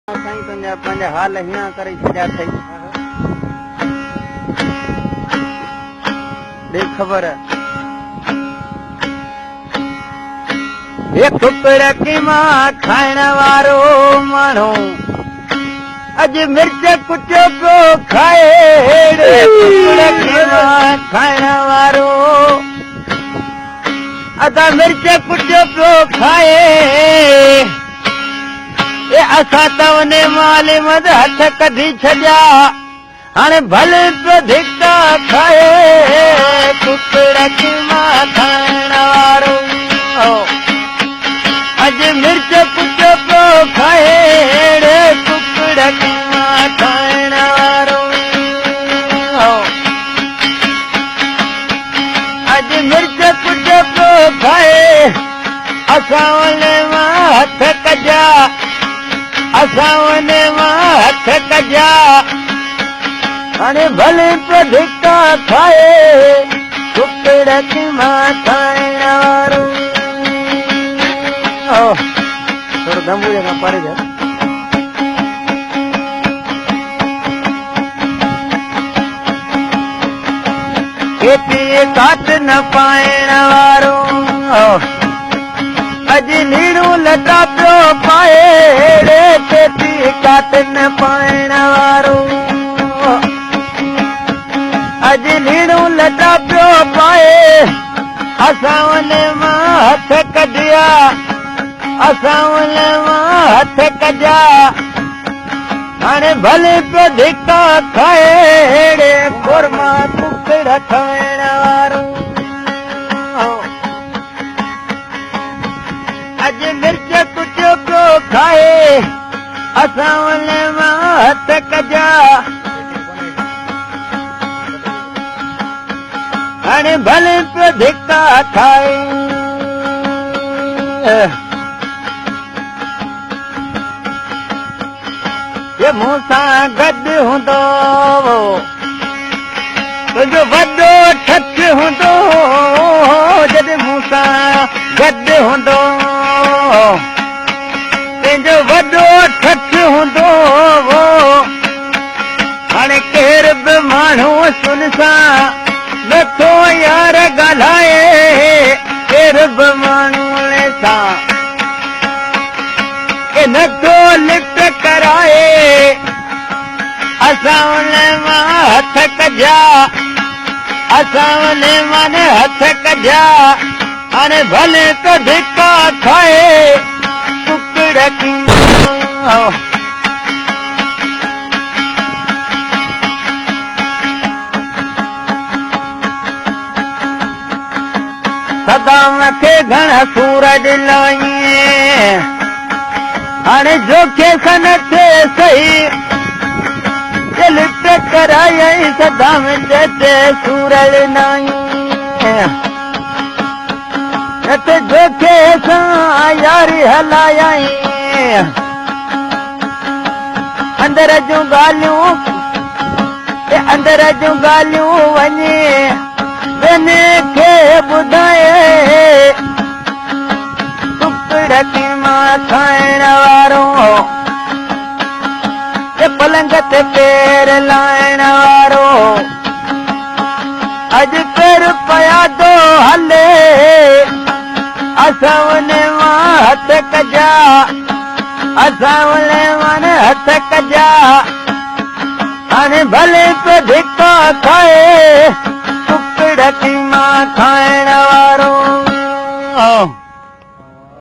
سائين تنهنجا پنهنجا حال هيڻا ڪري ڇڏيا اٿئي. ڏي خبر. هي ڪڪڙ قيما کائڻ وارو ماڻهو اڄ مرچ ڪٽيو پيو کائي. ڪڪڙ قيما کائڻ وارو ادا مرچ ڪٽيو پيو کائي. اي اسان ته انهي مالي منجھ هٿ ڪڍي ڇڏيا، هاڻي ڀلي پيو ڌڪا کائي. ڪڪڙ قيما کائڻ وارو اڄ مرچ ڪٽيو پيو کائي. اڙي ڪڪڙ قيما کائڻ وارو اڄ مرچ ڪٽيو پيو کائي. اسان انهي مان هٿ ڪڍيا، اسان انهي مان هٿ ڪڍيا، هاڻي ڀلي پيو ڌڪا کائي. ڪڪڙ قيما کائڻ وارو. ٿورو دنبوري کان پري ٿيو. کيتي ڪاٽ نه پائڻ وارو اڄ ليڙون لٽا پيو پائي. کيتي ڪاٽ نه پائڻ وارو اڄ ليڙون لٽا پيو پائي. اسان ان مان هٿ ڪڍيا، اسان ان مان هٿ ڪڍيا، هاڻي ڀلي پيو ڌڪا کائي. اهڙي قورما ڪڪڙ کائڻ وارو اڄ مرچ ڪٽيو پيو کائي. اسان ان مان هٿ ڪڍيا، هاڻي ڀلي پيو ڌڪا کائي. جي مون سان گڏ هوندو هو، تنهنجو وڏو ٺٺ هوندو هو. جڏهن مون سان گڏ هوندو هو، تنهنجو وڏو ٺٺ هوندو هو. هاڻي ڪير به ماڻهو سنسان نٿو يار ڳالهائي، ڪير به ماڻهو سان ڪي نٿو لفٽ ڪرائي. اسان ان مان هٿ ڪڍيا، اسان ان مان هٿ ڪڍيا، هاڻي ڀلي ته ڌڪا کائي. ڪڪڙ صدام کي گهڻا سور ڏنائين، هاڻي جوکي سان نه ٿئي سهي. لٽ ڪرايائين صدام چئي سور ڏنائين، نه ته جوکي سان ياري هلايائين. اندر جون ڳالهيون، اندر جون ڳالهيون وڃي ٻين کي ٻڌائي. ڪڪڙ قيما کائڻ وارو، پلنگ تي پير لائڻ وارو اڄ پير پيادو هلي. اسان ان مان هٿ ڪڍيا، اسان ان مان هٿ ڪڍيا، هاڻي ڀلي پيو ڌڪا کائي. ڪڪڙ قيما کائڻ وارو.